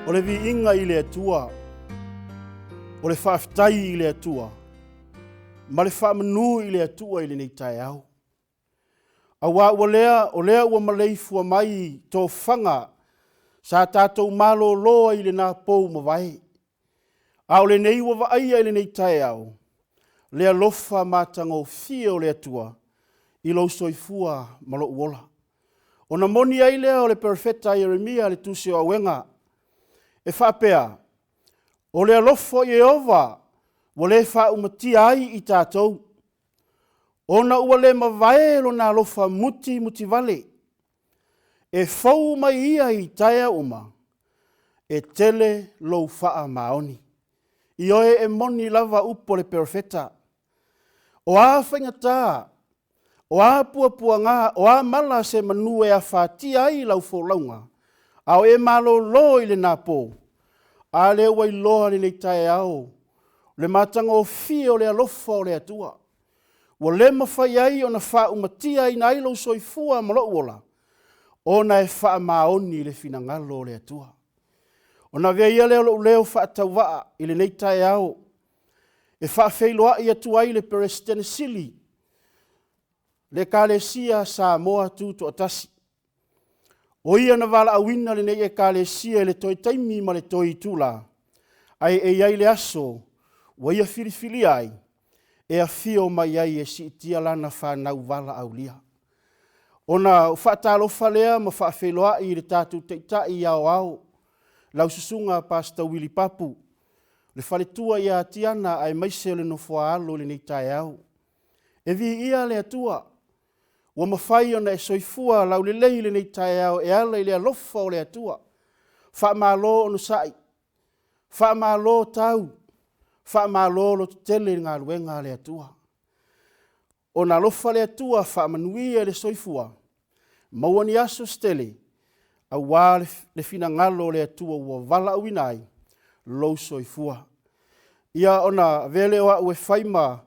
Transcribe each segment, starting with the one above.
O le viiga i le Atua, o le faafetai i le Atua, ma le faamanu i le Atua i lenei taeao. Aua ua lea, o lea ua maleifua mai i tofaga sa tatou malolo ai i lena pou ua mavae, a o lenei ua vaaia i lenei taeao le alofa matagofie o le Atua i lou soifua ma lou ola. Ona moni ai lea o le Perofeta a Ieremia i le tusi o Auega e faapea, “O le alofa o Ieova ua le faaumatia ai i tatou, ona ua le mavae lona alofa mutimutivale. E fou mai ia i taeao uma, e tele lou faamaoni.” Ioe, e moni lava upu a le Perofeta. O a faigata, o a puapuaga, o a mala a se manu e afatia ai lau folauga, a o e malolo i lena po, a lea ua iloa i lenei taeao le matagofie o le alofa o le Atua, ua le mafai ai ona faaumatia ai lou soifua ma lou ola, ona e faamaoni i le finagalo o le Atua. Ona avea ia lea o lou leo faatauvaa i lenei taeao e faafeiloai atu ai i le Peresetene Sili o le Ekalesia Samoa Tutoatasi, o ia na valaauina lenei Ekalesia i le toe taimi ma le toe itula, ae e i ai le aso ua ia filifilia ai e afio mai ai e siitia lana fanau valaaulia. Ona ou faatalofa lea ma faafeiloai i le tatou Taitai Aoao, lau Susuga Pastor Willie Papu, le faletua ia Tiana aemaise o le nofo-a-alo i lenei taeao. E viia le Atua ua mafai ona e soifua laulelei i lenei taeao e ala i le alofa o le Atua. Faamalo onosai, faamalo tau, faamalo lototele i le galuega a le Atua. Ona alofa le Atua faamanuia i le soifua, maua ni aso se tele aua le finagalo o le Atua ua valaauina ai lou soifua. Ia, ona avea lea o au e fai ma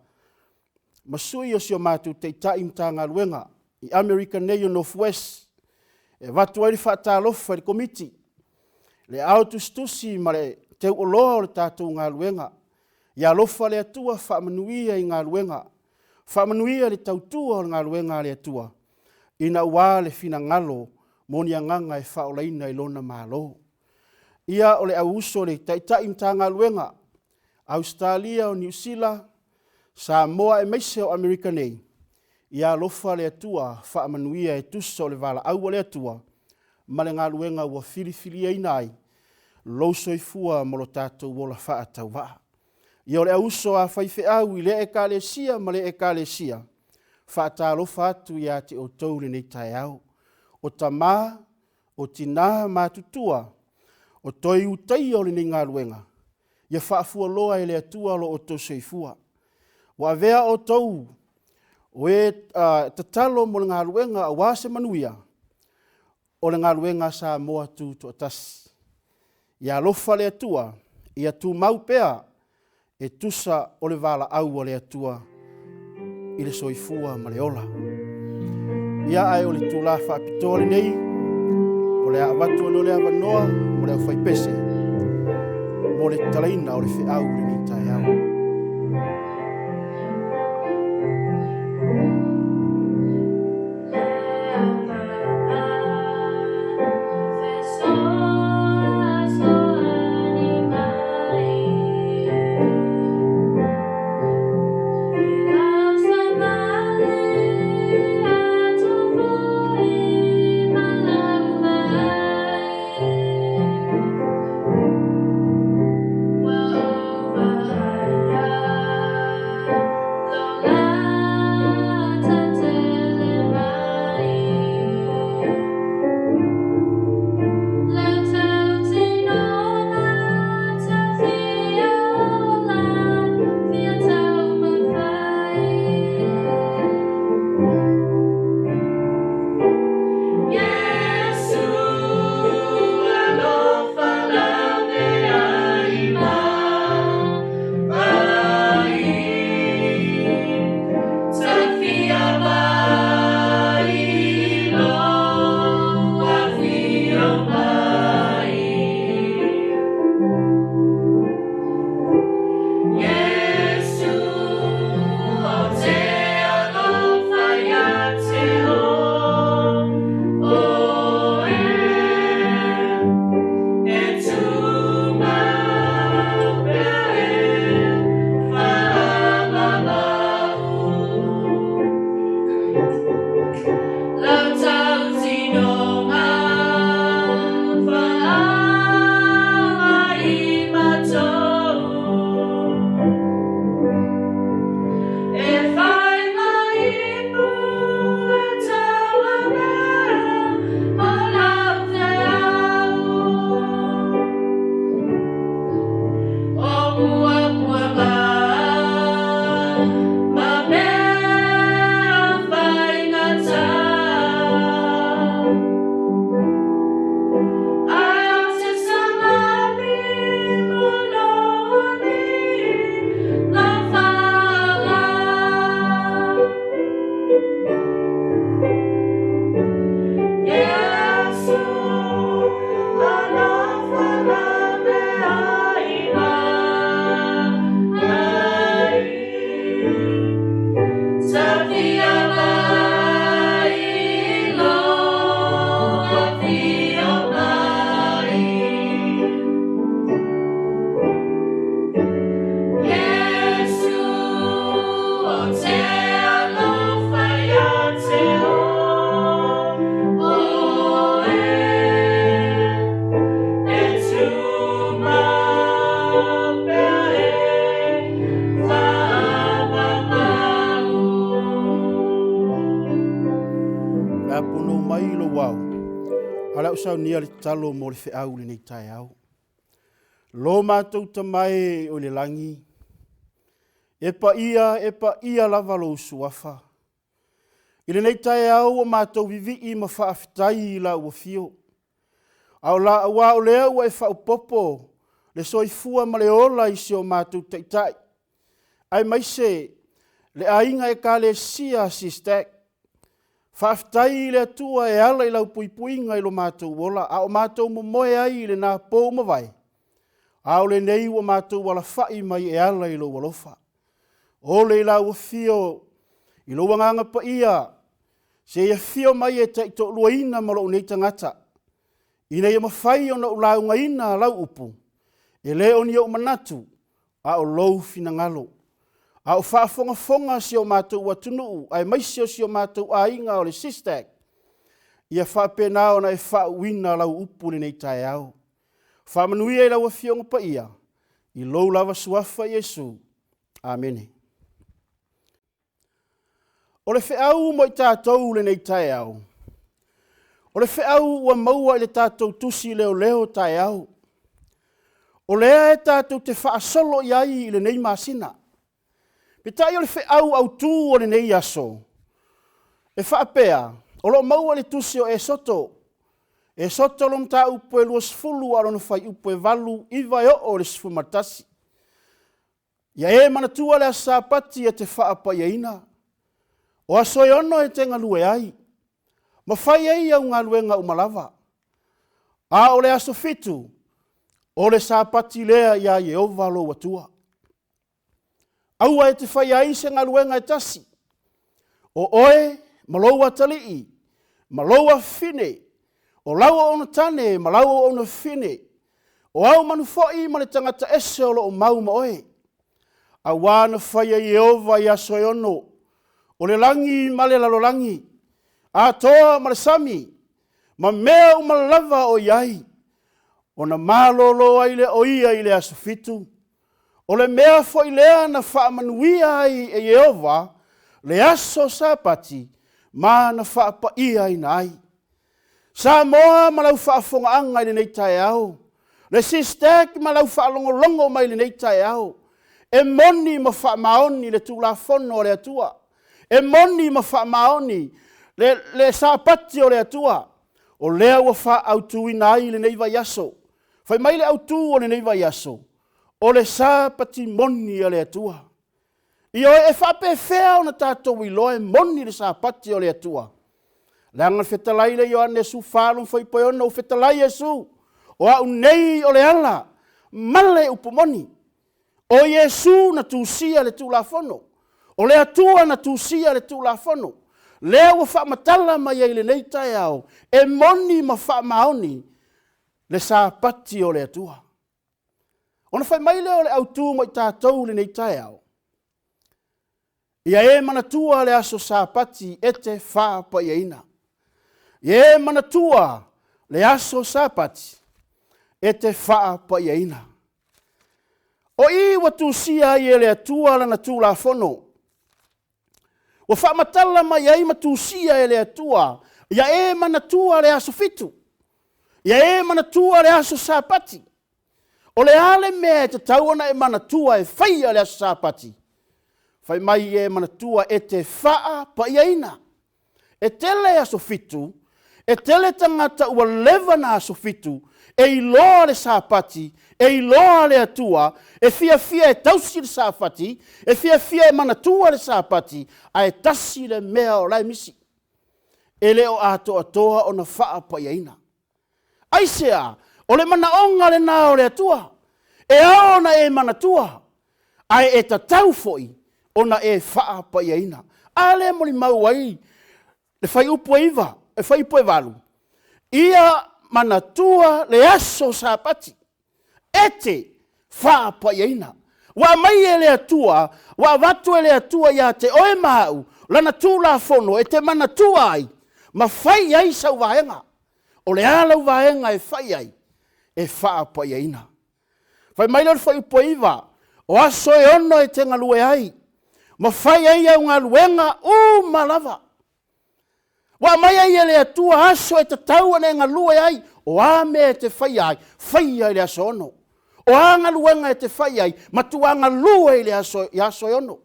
sui o si o matou Taitai Matagaluega i Amerika nei o North West e avatu ai le faatalofa i le Komiti, le aao tusitusi ma le teuoloa o le tatou galuega. Ia alofa le Atua faamanuia i galuega, faamanuia i le tautua o le galuega a le Atua, ina ua le finagalo mo ni agaga e faaolaina i Lona Malo. Ia, o le au uso i le Taitai Matagaluega, Ausetalia, Niu Sila, Samoa aemaise o Amerika nei, ia alofa le Atua faamanuia e tusa o le valaau a le Atua ma le galuega ua filifiliaina ai lou soifua ma lo tatou ola faatauvaa. Ia, o le au uso a faifeau i lea Ekalesia ma lea Ekalesia, e faatalofa atu ia te outou i lenei taeao. O tama, o tina matutua o toe ulutaia o lenei galuega, ia faafualoa e le Atua lo outou soifua. Ua avea outou o e tatalo mo le galuega aua se manuia o le galuega a Samoa Tutoatasi. Ia alofa le Atua ia tumau pea e tusa o le valaau a le Atua i le soifua ma le ola. Ia, ae o le itula faapitoa lenei, o le a avatu ai loa le avanoa mo le aufaipese mo le tatalaina o le feau i lenei taeao. Le a ponou mai lou ao, a le a ou saunia le tatalo mo le feau i lenei taeao. Lo matou Tama e o i le lagi, e paia, e paia lava lou Suafa. I lenei taeao ua matou vivii ma faafetai i lau afio, a o la, aua o lea ua e faaopoopo le soifua ma le ola i si o matou Taitai, aemaise le aiga Ekalesia SYSTAC. Faafetai i le Atua e ala i lau puipuiga i lo matou ola a o matou momoe ai i lena po ua mavae, a o lenei ua matou alafai mai e ala i lou alofa. Ole i lau Afio i lou Agaga Paia, se i afio mai e taitoaluaina ma lou nei tagata, ina ia mafai ona ou laugaina lau upu, e le o ni ou manatu, a o lou finagalo. A o faafogafoga si o matou atunuu aemaise o si o matou aiga o le SYSTAC, ia faapena ona e faauuina lau upu i lenei taeao. Faamanuia i lau Afioga Paia, i lou lava Suafa Iesu. Amene. O le feau mo i tatou i lenei taeao, o le feau ua maua i le tatou tusi leoleo taeao, o lea e tatou te faasolo i ai i lenei masina. Peitai o le feau autu o lenei aso, e faapea, o lo o maua i le tusi o Esoto, Esoto lona mataupu e 20 a o lona fuaiupu e 8, 9 e oo i le 11. Ia e manatua le aso Sapati e te faapaiaina. O aso e 6 e te galue ai, ma fai ai au galuega uma lava. A o le aso 7, o le Sapati lea ia Ieova lou Atua. Aua e te faia ai se galuega e tasi, o oe ma lou atalii, ma lou afafine, o lau auauna tane ma lau auauna fafine, o au manu foi ma le tagata ese o lo o mau ma oe. Aua na faia e Ieova i aso e 6, o le lagi ma le lalolagi, atoa ma le sami, ma mea uma lava o i ai, ona malolo ai lea o ia i le aso 7. O le mea foi lea na faamanuia ai e Ieova le aso Sapati ma na faapaiaina ai. Samoa ma lau faafofogaaga i lenei taeao, le SYSTAC ma lau faalogologo mai i lenei taeao, e moni ma faamaoni le Tulafono a le Atua, e moni ma faamaoni le Sapati o le Atua, o lea ua faaautuina ai lenei vaiaso. Fai mai le autu o lenei vaiaso, o le Sapati moni a le Atua. Ioe, e faapefea ona tatou iloa e moni le Sapati o le Atua? Leaga na fetalai le Ioane 14 lona fuaiupu e 6, ua fetalai Iesu, o au nei o le ala ma le upu moni. O Iesu na tusia le Tulafono, o le Atua na tusia le Tulafono, lea ua faamatala mai ai i lenei taeao, e moni ma faamaoni le Sapati o le Atua. Ona fai mai lea o le autu mo i tatou i lenei taeao, ia e manatua le aso Sapati e te faapaiaina. Ia e manatua le aso Sapati e te faapaiaina. O i ua tusia ai e le Atua lana Tulafono, ua faamatala mai ai ma tusia e le Atua, ia e manatua le aso 7, ia e manatua le aso Sapati. O le a le mea e tatau ona e manatua e faia le aso Sapati? Fai mai ia e manatua e te faapaiaina. E tele aso 7, e tele tagata ua leva na aso 7 e iloa le Sapati, e iloa le Atua, e fiafia e tausi le Sapati, e fiafia e manatua le Sapati, ae tasi le mea o la e misi, e le o atoatoa ona faapaiaina. Aisea? O le manaoga lena o le Atua, e ao ona e manatua, ae e tatau foi ona e faapaiaina. A lea e molimau ai le fuaiupu e 9, le fuaiupu e 8, ia manatua le aso Sapati e te faapaiaina. Ua aumai e le Atua, ua avatu e le Atua ia te oe ma au Lana Tulafono e te manatua ai ma fai ai sau vaega. O le a lau vaega e fai ai? E faapaiaina. Fai mai lea o le fuaiupu e 9, o aso e 6 e te galue ai, ma fai ai au galuega uma lava. Ua aumai ai e le Atua aso e tatau ona e galue ai. O a mea e te faia ai, faia i le aso 6. O a galuega e te fai ai, matua galue i aso e 6.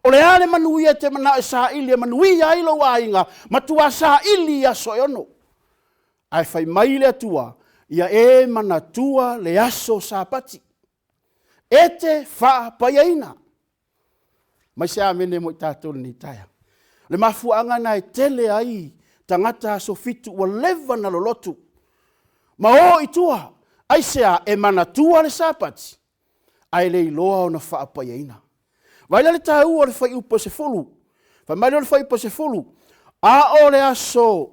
O le a le manuia e te manao e saili e manuia ai lou aiga, matua saili i aso e 6. Ae fai mai le Atua, ia e manatua le aso Sapati e te faapaiaina. Fai mai se amene mo i tatou i lenei taeao. O le mafuaaga lena e tele ai tagata Aso Fitu ua leva ona lolotu ma o i tua. Aisea? E manatua le Sapati ae le iloa ona faapaiaina. Vaai la i le taua o le fuaiupu 10. Fai mai lea o le fuaiupu 10, a o le aso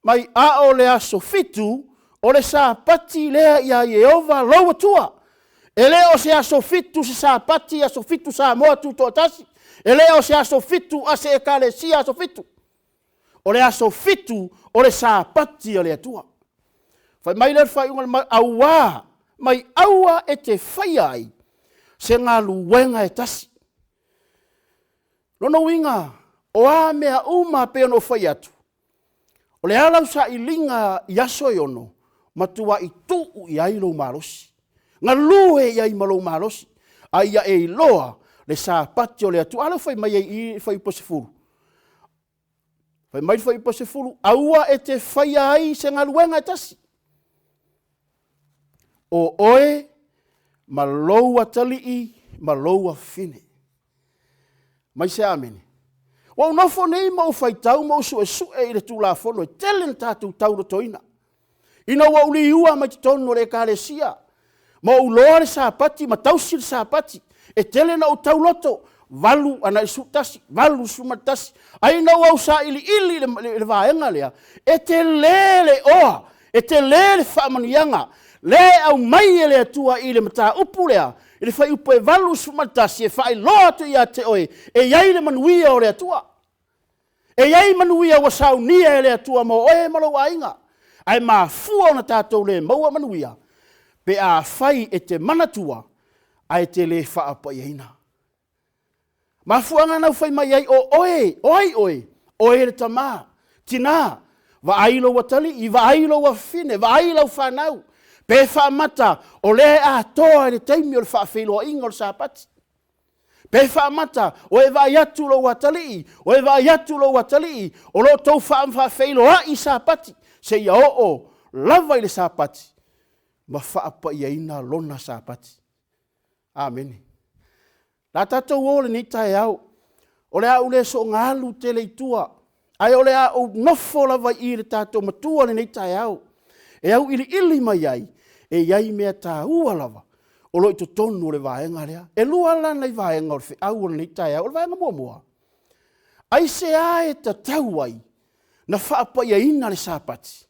mai a o le aso fitu, o le Sapati lea ia Ieova lou Atua. E le o se aso fitu se Sapati, aso fitu Samoa Tutoatasi, e le o se aso fitu a se Ekalesia Aso Fitu. O le aso fitu o le Sapati a le Atua. Fai mai lea o le faaiuga, aua mai aua e te faia ai se galuega e tasi. O lona uiga, o a mea uma e pei ona ou fai atu, o le a lau sailiga i aso e 6, matuai tuu i ai lou malosi, galue i ai ma lou malosi, a ia e iloa le Sapati o le Atua. A lea ua fai mai ai i i le fuaiupu 10. Fai mai le fuaiupu 10, aua e te faia ai se galuega e tasi, o oe ma lou atalii ma lou afafine. Fai mai se amene. Ua ou nofo nei ma ou faitau ma ou suesue i le Tulafono e tele ina tatou taulotoina. Ina ua ou liua mai totonu o le Ekalesia ma ou iloa le Sapati ma tausi le Sapati, e tele ina ou tauloto, 8 agai le 11, 8 i le 11. Ae ina ua ou sailiili i le vaega lea, e tele le oa, e tele le faamanuiaga lea e aumai e le Atua i le mataupu lea i le fuaiupu 8 i le 11, e faailoa atu ia te oe, e i ai le manuia o le Atua. E i ai manuia ua saunia e le Atua mo oe ma lou aiga. Ae mafua ona tatou le maua manuia pe afai e te manatua ae te le faapaiaina. O mafuaaga na ua fai mai ai, o oe, o ai oe? O oe le tama, tina, vaai lou atalii, vaai lou afafine, vaai lau fanau, pe faamata o lea e atoa i le taimi o le faafeiloaiga o le Sapati. Pe faamata o e vaai atu lou atalii, o e vaai atu lou atalii o lo o outou faafeiloai i Sapati seia oo lava i le Sapati ma faapaiaina lona Sapati. Amene. O le a tatou o i lenei taeao, o le a ou le soona alu tele i tua, ae o le a ou nofo lava i i i le tatou Matua i lenei taeao e auiliili mai ai, e i ai mea taua lava o lo o i totonu o le vaega lea. E lua la nai vaega o le feau o lenei taeao. O le vaega muamua, aisea e tatau ai ona faapaiaina le Sapati?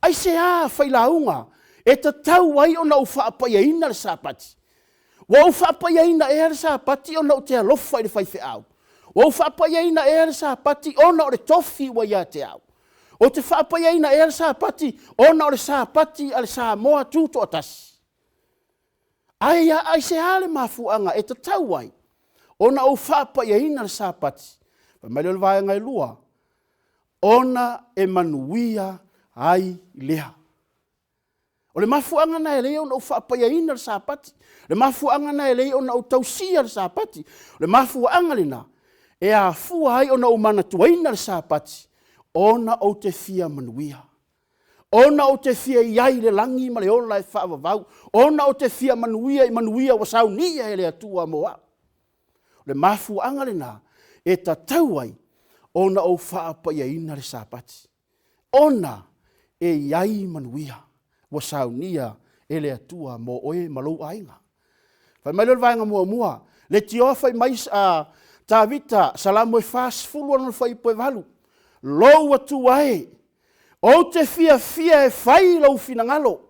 Aisea, failauga, e tatau ai ona ou faapaiaina le Sapati? Ua ou faapaiaina ea le Sapati ona ou te alofa i le faifeau? Ua ou faapaiaina ea le Sapati ona o le tofi ua ia te au? Ou te faapaiaina ea le Sapati ona o le Sapati a le Samoa Tutoatasi? Aisea le mafuaaga e tatau ai ona ou faapaiaina le Sapati? Fai mai lea o le vaega e 2, ona e manuia ai lea. O le mafuaaga lena e ala ai ona ou faapaiaina le Sapati, o le mafuaaga lena e ala ai ona ou tausia le Sapati, o le mafuaaga lena e afua ai ona ou manatuaina le Sapati, ona ou te fia manuia, ona ou te fia i ai i le lagi ma le ola e faavavau, ona ou te fia manuia i manuia ua saunia e le Atua mo au. O le mafuaaga lena e tatau ai ona ou faapaiaina le Sapati, ona e i ai manuia ua saunia e le Atua mo oe ma lou aiga. Fai mai lea o le vaega muamua, leitioa fai mai Tavita, Salamo e 40 lona fuaiupu e 8, Lou Atua e, ou te fiafia e fai lou finagalo.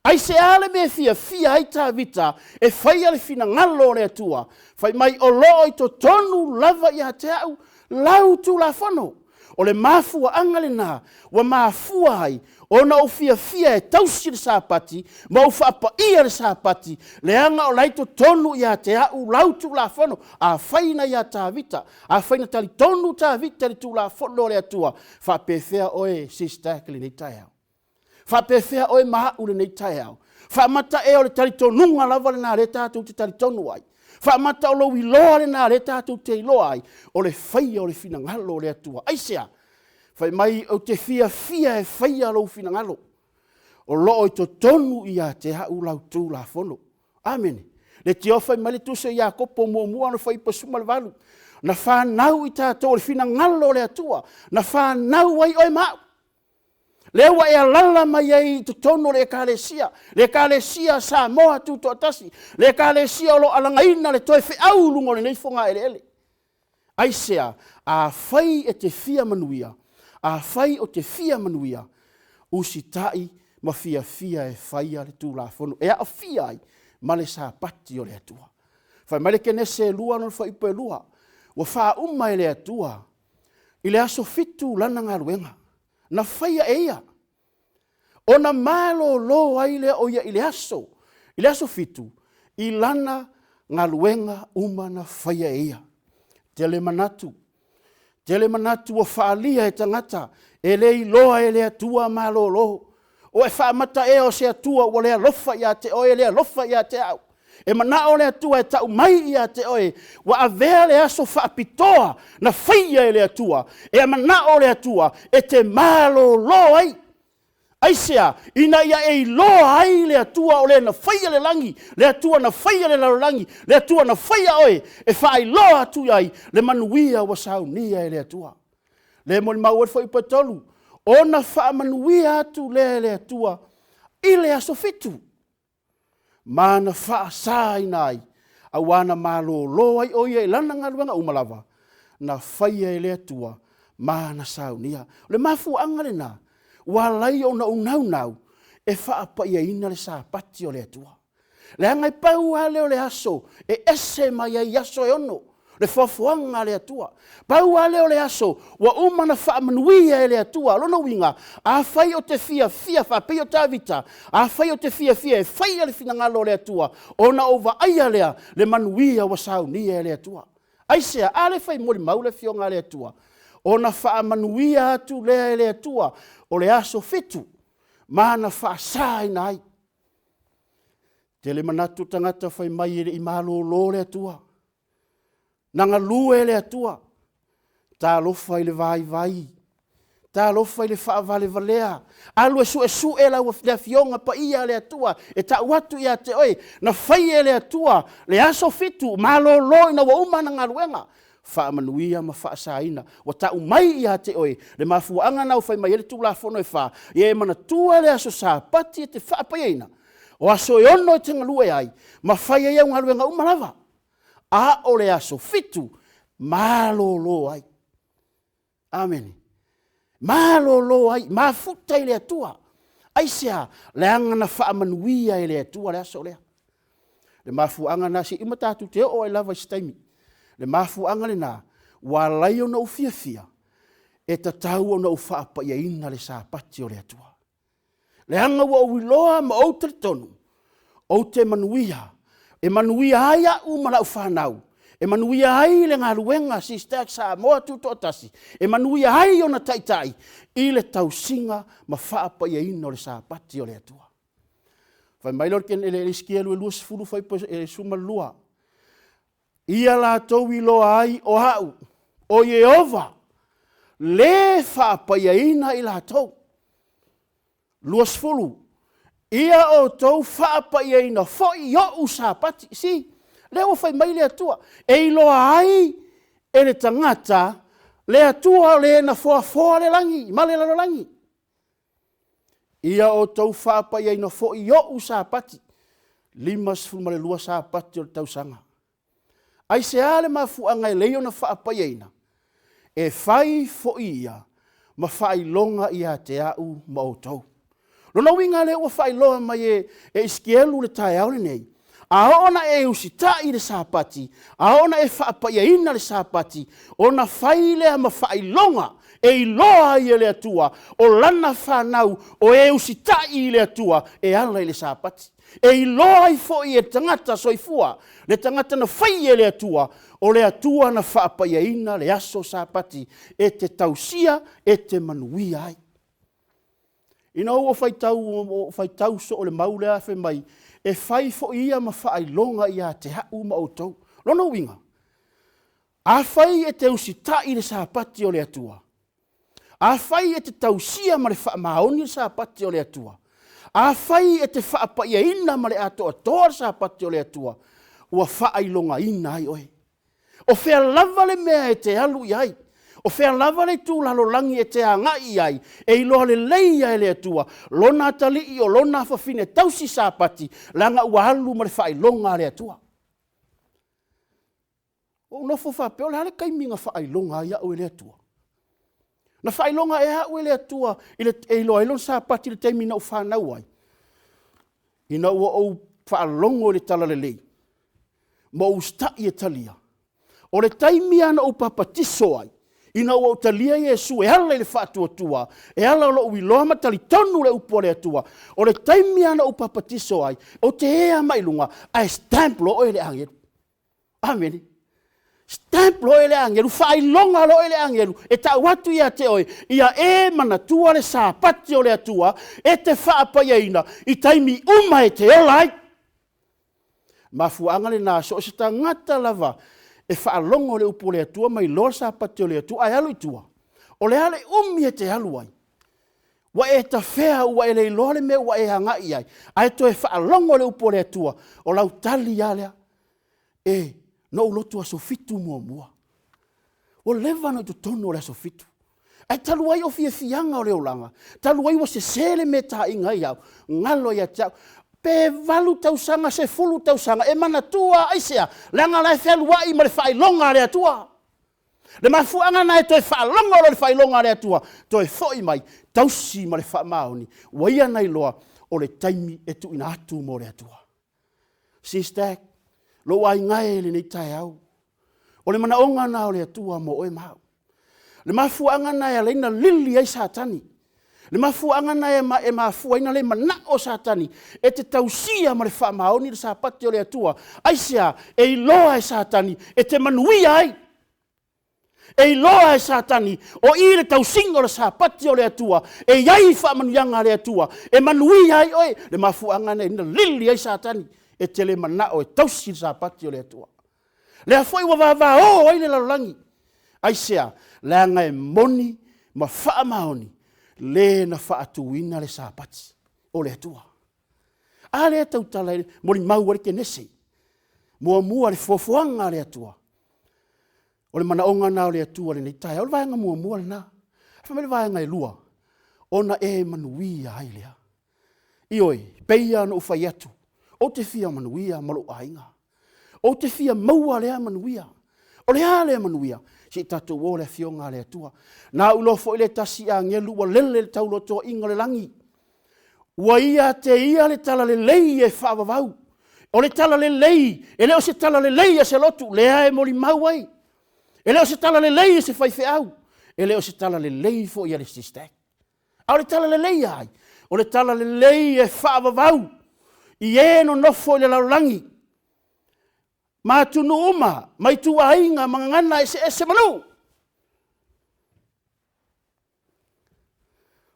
Aisea le mea e fiafia ai Tavita e faia le finagalo o le Atua? Fai mai, o lo o i totonu lava ia te au lau Tulafono. O le mafuaaga lena ua mafua ai ona ou fiafia e tausi le Sapati ma ou faapaia le Sapati, leaga o la e i totonu ia te au lau Tulafono. Afai na ia Tavita, afai na talitonu Tavita i le Tulafono a le Atua, e faapefea oe sister i lenei taeao? Faapefea oe ma au i lenei taeao? Faamata ea o le talitonuga lava lena o lea tatou te talitonu ai? Faamata o lou iloa lena o lea tatou te iloa ai o le faia o le finagalo o le Atua? Aisea? Fai mai ou te fiafia e faia lou finagalo, o lo o i totonu ia te au lau Tulafono. Amene. Leitioa fai mai le tusi a Iakopo 1:18, na fanau i tatou o le finagalo o le Atua, na fanau ai oe ma au. Lea ua e alaala mai ai i totonu o le Ekalesia, le Ekalesia a Samoa Tutoatasi, le Ekalesia o lo o alagaina le toe feau i luga o lenei fogaeleele. Aisea? Afai e te fia manuia, afai ou te fia manuia, usitai ma fiafia e faia le Tulafono e aafia ai ma le Sapati o le Atua. Fai mai le Kenese 2:2, ua faauma e le Atua i le aso fitu lana galuega na faia e ia, ona malolo ai lea o ia i le aso fitu i lana galuega uma na faia e ia. E tele manatu, tele manatu ua faaalia e tagata e le iloa e le Atua malolo. Ua e faamata ea o se Atua ua le alofa ia te oe, e le alofa ia te au? E manao le Atua e tau mai ia te oe, ua avea le aso faapitoa na faia e le Atua, e manao le Atua e te malolo ai. Aisea? Ina ia e iloa ai le Atua o le na faia le lagi, le Atua na faia le lalolagi, le Atua na faia oe, e faailoa atu ai le manuia ua saunia e le Atua. O lea e molimau ai le Fuaiupu 3, ona faamanuia atu lea e le Atua i le aso fitu, ma na faasaina ai, aua na malolo ai o ia i lana galuega uma lava na faia e le Atua ma na saunia. O le mafuaaga lena ua ala ai ona ou naunau e faapaiaina le Sapati o le Atua. Leaga e pau lava lea o le aso e ese mai ai i aso e 6, le foafoaga a le Atua. Pau lava lea o le aso ua uma ona faamanuia e le Atua. O lona uiga, afai ou te fiafia faapei o Tavita, afai ou te fiafia e faia le finagalo o le Atua, ona ou vaaia lea le manuia ua saunia e le Atua. Aisea? A lea e fai molimau le Afioga a le Atua, ona faamanuia atu lea e le Atua o le aso fitu ma na faasaina ai. E tele manatu o tagata fai mai e le i malolo le Atua, na galue le Atua. Talofa i le vaivai, talofa i le faavalevalea, alu e suesue le Afioga Paia a le Atua e tau atu ia te oe, na fai e le Atua le aso fitu, malolo ina ua uma ana galuega, faamanuia ma faasaina. Ua tau mai ia te oe le mafuaaga lena ua fai mai ai le Tulafono e 4, ia e manatua le aso Sapati e te faapaiaina, o aso e 6 e te galue ai ma fai ai au galuega uma lava, a o le aso fitu, malolo ai. Amene. Malolo ai, mafuta i le Atua. Aisea? Leaga na faamanuia e le Atua le aso lea. O le mafuaaga lena, se i uma tatou te oo ai lava i se taimi. O le mafuaaga lena ua ala ai ona ou fiafia e tatau ona ou faapaiaina le Sapati o le Atua. Leaga ua ou iloa ma ou talitonu, ou te manuia, e manuia ai au ma lau fanau, e manuia ai le galuega a SISTAC Samoa Tutoatasi, e manuia ai ona taitai i le tausiga ma faapaiaina o le Sapati o le Atua. Fai mai lea o le Esikielu 20 fuaiupu 12, ia latou iloa ai o au o Ieova, le faapaiaina i latou. 20, ia outou faapaiaina foi ou Sapati. See, lea ua fai mai le Atua, e iloa ai e le tagata le Atua o le na foafoa le lagi ma le lalolagi. Ia outou faapaiaina foi ou Sapati, 52 Sapati o le tausaga. Aisea le mafuaaga e ala ai ona faapaiaina? E fai foi ia ma faailoga ia te au ma outou. O lona uiga lea ua faailoa mai e Esikielu i le taeao lenei, a oo ina e usitai i le Sapati, a oo ina e faapaiaina le Sapati, ona fai lea ma faailoga e e iloa ai e le Atua o Lana fanau o e usitai i le Atua e ala i le Sapati. E iloa ai foi e le tagata soifua, le tagata na faia e le Atua, o le Atua na faapaiaina le aso Sapati e te tausia, e te manuia ai. Ina ua faitau, ua ou faitau soo i le mau lea fai mai, e fai foi ia ma faailoga ia te au ma outou. O lona uiga, afai e te usitai i le Sapati o le Atua, afai e te tausia ma le faamaoni le Sapati o le Atua, afai e te faapaiaina ma le atoatoa le Sapati o le Atua, ua faailogaina ai oe. O fea lava le mea e te alu i ai, o fea lava le itu lalolagi e te agai i ai, e iloa lelei lava e le Atua lona atalii o lona afafine tausi Sapati, leaga ua alu ma le faailoga a le Atua. Ua ou nofo faapea, o le a le taimi na faailoga ai au e le Atua? Na faailoga ea au e le Atua e iloa ai Lona Sapati i le taimi na ou fanau ai? Ina ua ou faalogo i le Talalelei ma ou usitai e talia. O le taimi lava na ou papatiso ai, ina ua ou talia Iesu e ala i le faatuatua, e ala i lou iloa ma talitonu le upu a le Atua, o le taimi lava na ou papatiso ai, ou te ea mai luga, ae stamp loa oe e le agelu. Amene. Stamp loa oe e le agelu, faailoga loa oe e le agelu, e tau atu ia te oe, ia e manatua le Sapati o le Atua e te faapaiaina i taimi uma e te ola ai. Mafuaaga lena, so o se tagata lava e faalogo i le upu a le Atua ma iloa le Sapati o le Atua ae alu i tua, o le a le umi e te alu ai, ua e tafea ua e le iloa le mea ua e agai i ai, ae toe faalogo i le upu a le Atua, o lau tali lava lea, E, na ou lotu aso Fitu muamua. Ua leva ona i totonu o le aso Fitu. Ae talu ai o fiafiaga o le olaga, talu ai ua sese le mea e taina ai au, galo ia te au. Pe 8 tausaga, 10 tausaga, e manatua lava. Aisea? Leaga o la e fealuai ma le faailoga a le Atua. Le mafuaaga lena e toe faalogo loa i le faailoga a le Atua, toe foi mai, tausi ma le faamaoni, ua ia na iloa o le taimi e tuuina atu mo le Atua. SISTAC, lou aiga e i lenei taeao, o le manaoga lena o le Atua mo oe ma au. O le mafuaaga lena e ala ai ona lili ai Satani. O le mafuaaga lena e mafua ai ona le manao Satani e te tausia ma le faamaoni le Sapati o le Atua. Aisea? E iloa e Satani e te manuia ai. E iloa e Satani o i le tausiga o le Sapati o le Atua e i ai faamanuiaga a le Atua e manuia ai oe. Le mafuaaga lena e lili ai Satani e te le manao e tausi le Sapati o le Atua. Lea foi ua vavao ai le lalolagi. Aisea? Leaga e moni ma faamaoni le na faatuina le Sapati o le Atua. A lea e tautala i le molimau a le Kenese. Muamua le foafoaga a le Atua. O le manaoga lena o le Atua i lenei taeao. O le vaega muamua lena. Fai mai le vaega e lua, ona e manuia ai lea. Ioe, e pei lava ona ou fai atu, ou te fia manuia ma lou aiga. Ou te fia maua lea manuia. O le a lea manuia? Se i tatou o i le Afioga a le Atua. Na ou iloa foi le tasi agelu ua lele i le taulotoaiga o le lagi. Ua ia te ia le talalelei e faavavau. O le talalelei, e le o se talalelei a se lotu, lea e molimau ai. E le o se talalelei a se faifeau, e le o se talalelei foi a le SISTAC. A o le talalelei a ai? O le talalelei e faavavau i e nonofo i le lalolagi ma atunuu uma, ma ituaiga ma gagana eseese ma nuu.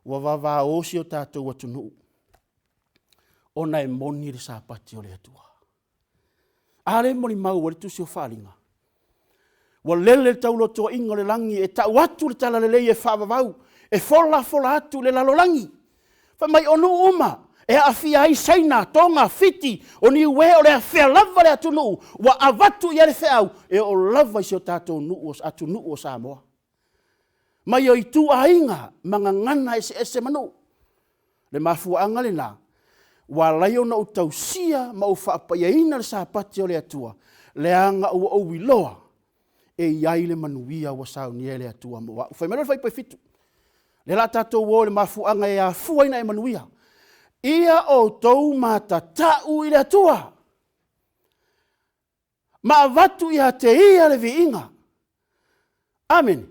Ua vavao si o tatou atunuu ona e moni le Sapati o le Atua. A lea e molimau ai le tusi o Faaaliga, ua lele le taulotoaiga o le lagi e tau atu le talalelei e faavavau, e folafola atu i le lalolagi. Fai mai o nuu uma e aafia ai Saina, Toga, Fiti, o Niue, o le a fea lava le atunuu ua avatu i ai le feau, e oo lava i si o tatou atunuu o Samoa. Mai o ituaiga ma gagana eseese ma nuu. Le mafuaaga lena ua ala ai ona ou tausia ma ou faapaiaina le Sapati o le Atua, leaga ua ou iloa e i ai le manuia ua saunia e le Atua mo au. Fai mai loa le Fuaiupu 7, lea o le a tatou o i le mafuaaga e afua ai ona e manuia. Ia outou matatau i le Atua ma avatu ia te Ia le viiga. Amene.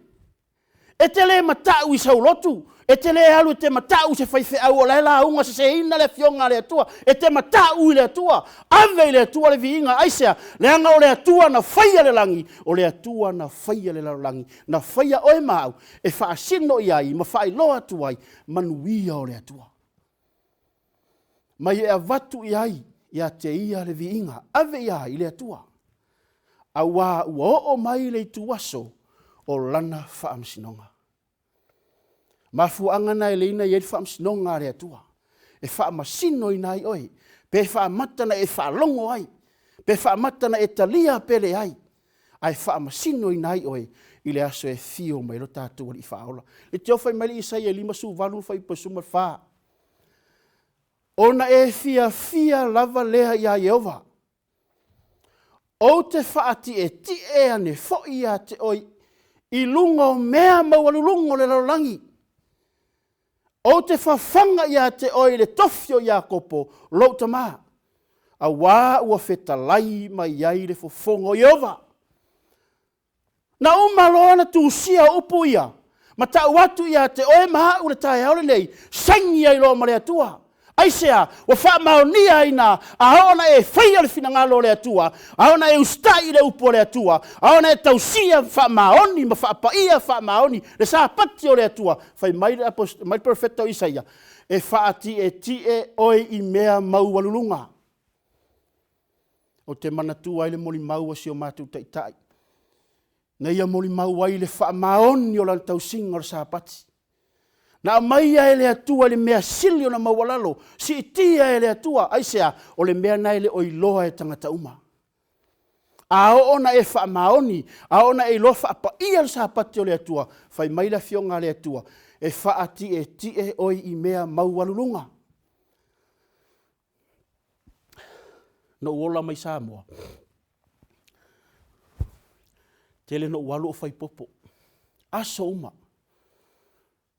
E te le matau i sau lotu, e te le alu e te matau i se faifeau o la e lauga seseina le Afioga a le Atua. E te matau i le Atua, ave i le Atua le viiga. Aisea? Leaga o le Atua na faia le lagi, o le Atua na faia le lalolagi, na faia oe ma au e faasino i ai ma faailoa atu ai manuia o le Atua. Ma e avatu i ai ia te ia le viiga, ave i ai i le Atua, auā ua oo mai le ituaso o lana faamasinoga. Mafuaaga na e leina i ai le faamasinoga a le Atua, e faamasinoina ai oe, pe faamata ona e faalogo ai, pe faamata ona e talia pe leai, ae faamasinoina ai oe i le aso e afio mai ai lo tatou Alii Faaola. Leitio fai mai le Isaia 58 fuaiupu 14, Ona e fiafia lava lea iā Ieova, ou te faatietie ane foi ia te oe i luga o mea maualuluga o le lalolagi, ou te fafaga ia te oe i le tofi o Iakopo lou tama, auā ua fetalai mai ai le fofoga o Ieova. Na uma loa ona tusia upu ia, ma tau atu ia te oe ma au i le taeao lenei, saini ai loa ma le Atua. Aisea? Ua faamaonia ai na, a oo ina e faia le finagalo o le Atua, a oo ina e usitai i le upu a le Atua, a oo ina e tausia faamaoni ma faapaia faamaoni le Sapati o le Atua, fai mai le perofeta o Isaia, e faatietie oe i mea maualuluga. Ou te manatua ai le molimau a si o matou Taitai, na ia molimau ai le faamaoni o lana tausiga o le Sapati. Na aumaia e le Atua i le mea sili ona maualalo, siitia e le Atua. Aisea? O le mea lena e le o iloa e tagata uma. A oo ina e faamaoni, a oo ina e iloa faapaia le Sapati o le Atua, fai mai le Afioga a le Atua, e faatietie oe i mea maualuluga. Na ou ola mai Samoa, tele ina ou alu o fai popo, aso uma.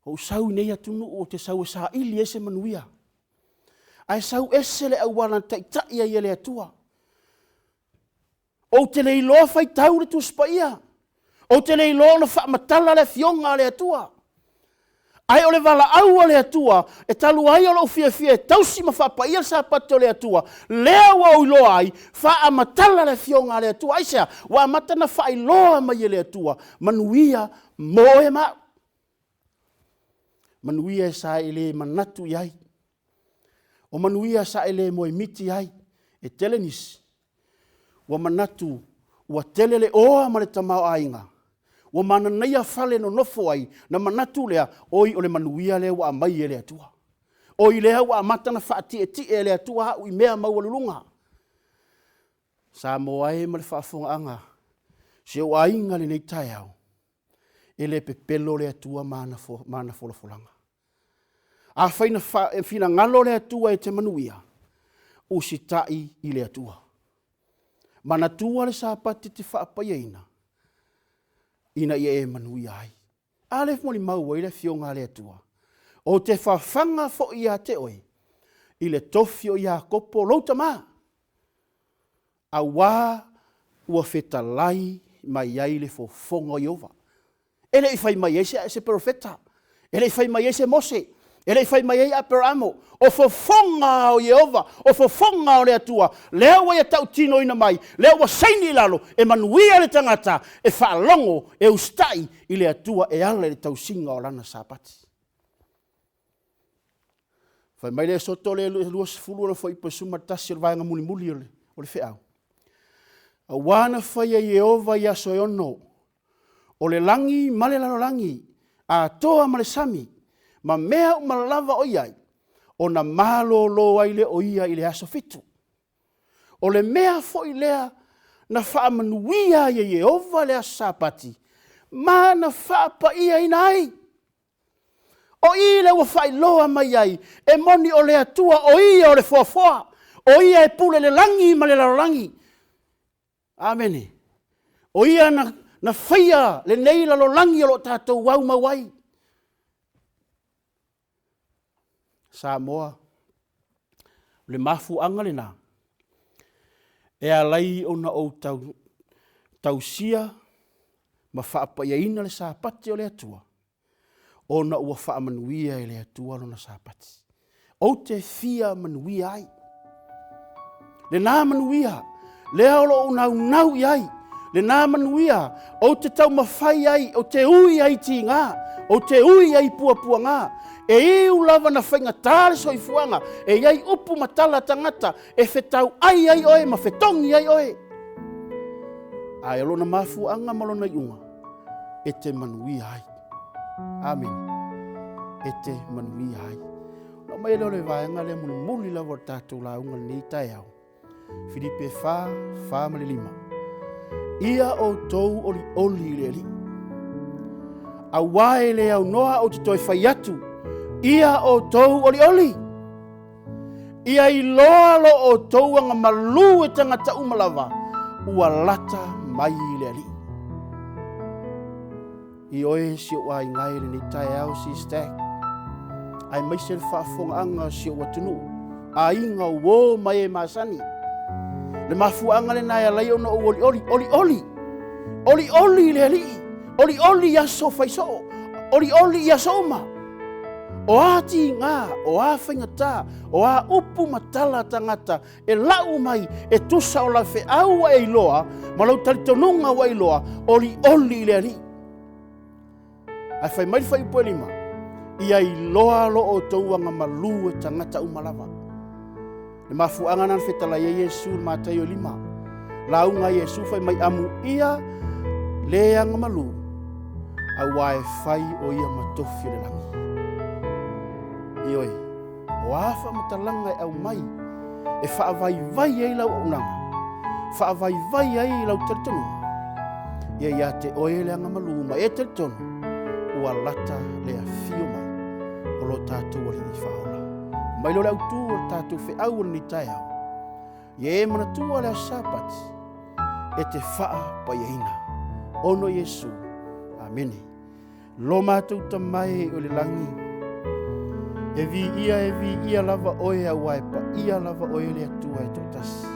Ou sau i nei atunuu ou te sau e saili ai se manuia, ae sau ese le auala na taitai ai e le Atua. Ou te le iloa faitau le Tusi Paia, ou te le iloa ona faamatala le Afioga a le Atua, ae o le valaau a le Atua, e talu ai o lou fiafia e tausi ma faapaia le Sapati o le Atua, lea ua ou iloa ai, faamatala le Afioga a le Atua. Aisea? Ua amata ona faailoa mai e le Atua manuia mo oe ma au. Manuia sa e le manatu i ai, o manuia sa e le moemiti i ai. E tele nisi ua manatu ua tele le oa ma le tamaoaiga, ua mananaia fale e nonofo ai, ona manatu lea, oi o le manuia lea ua aumai e le Atua. Oi lea ua amata ona faatietie e le Atua au i mea maualuluga. Samoa e ma le faafofogaaga a si ou aiga i lenei taeao, e le pepelo le Atua ma ana folafolaga. Afai na finagalo le Atua e te manuia, usitai i le Atua. Manatua le Sapati e te faapaiaina ina ia e manuia ai. A lea e molimau ai le Afioga a le Atua, ou te fafaga foi ia te oe i le tofi o Iakopo lou tama, auā ua fetalai mai ai le fofoga o Ieova. E le i fai mai ai se perofeta, e le i fai mai ai se Mose, e le i fai mai ai Aperamo, o fofoga lava o Ieova, o fofoga lava o le Atua, lea ua ia tautinoina mai, lea ua saini i lalo, e manuia le tagata e faalogo, e usitai i le Atua e ala i le tausiga o Lana Sapati. Fai mai le Esoto le 20 ona fuaiupu e 11 o le vaega mulimuli o le feau, Aua na faia e Ieova i aso e ono, o le lagi ma le lalolagi, atoa ma le sami, ma mea uma lava o i ai, ona malolo ai lea o ia i le aso fitu. O le mea foi lea na faamanuia ai e Ieova le aso Sapati ma na faapaiaina ai. O i lea ua faailoa mai ai, e moni o le Atua o Ia o le foafoa, o Ia e pule i le lagi ma le lalolagi. Amene. O Ia na faia lenei lalolagi o lo o tatou aumau ai. Samoa, o le mafuaaga lena e ala ai ona ou tausia ma faapaiaina le Sapati o le Atua. Ona ua faamanuia e le Atua lona Sapati. Ou te fia manuia ai. Lena manuia, lea o lo o naunau i ai, lena manuia ou te taumafai ai, ou te ui ai i tiga, ou te ui ai i puapuaga. E iu lava na faigata le soifuaga, e i ai upu ma tala a tagata e fetauai ai oe ma fetogi ai oe. Ae o lona mafuaaga ma lona iuga, e te manuia ai. Amene. E te manuia ai. Ona aumai lea o le vaega lea mulimuli lava o le tatou lauga lenei taeao. Filipe 4, 4 ma le 5. Ia outou olioli i le Alii. Auā e le aunoa ou te toe fai atu, ia outou olioli. Ia iloa lo outou agamalu e tagata uma lava, ua lata mai le Alii. Ioe si ou aiga e lenei taeao sister, aemaise le faafofogaaga o si ou atunuu, aiga o uo ma e masani. Le mafuaaga lena e ala ai ona ou olioli, olioli, olioli i le Alii, olioli i aso faisoo, olioli i aso uma. O a tiga, o a faigata, o a upu ma tala a tagata e lau mai e tusa o lau feau ua e iloa ma lou talitonuga ua e iloa, olioli i le Alii. Ae fai mai le fuaiupu e 5, ia iloa lo outou agamalu e tagata uma lava. Le mafuaaga lena na fetalai ai Iesu i le Mataio e 5. Lauga a Iesu fai mai, amuia le agamalu, aua e fai o ia ma tofi o le lagi. Ioe, o a faamatalaga e aumai e faavaivai ai lau auaunaga, faavaivai ai lau talitonuga, ia ia te oe le agamalu ma e talitonu ua lata le afio mai o lo tatou Alii Faaola. Mai lea o le autu o le tatou feau o lenei taeao, ia e manatua le aso Sapati e te faapaiaina. Ono Iesu. Amene. Lo matou Tama e o le lagi, e viia e viia lava oe aua e paia lava oe le Atua e toatasi.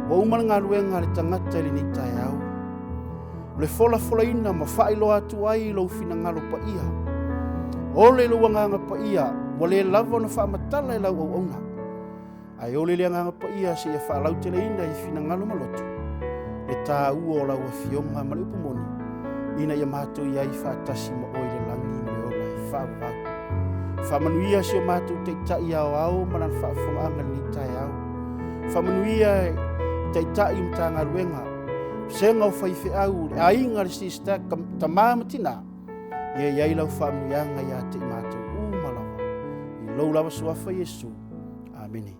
Ua uma le galuega a le tagata i lenei taeao, o le folafolaina ma faailoa atu ai lou finagalo paia. Ole lou agaga paia, ua le lava ona faamatala e lau auauna. Ae ole le Agaga Paia seia faalauteleina i finagalo ma loto le taua o lau Afioga ma le upu moni, ina ia matou i ai faatasi ma oe i le lagi ma le ola e faavavau. Faamanuia si o matou Taitai aoao ma lana faafofogaaga i lenei taeao. Faamanuia i Taitai o Matagaluega, Vasega o Faifeau, le aiga a le Sister, tama ma tina, ia i ai lau faamanuiaga ia te i matou uma lava. I lou lava suafa Iesu. Amene.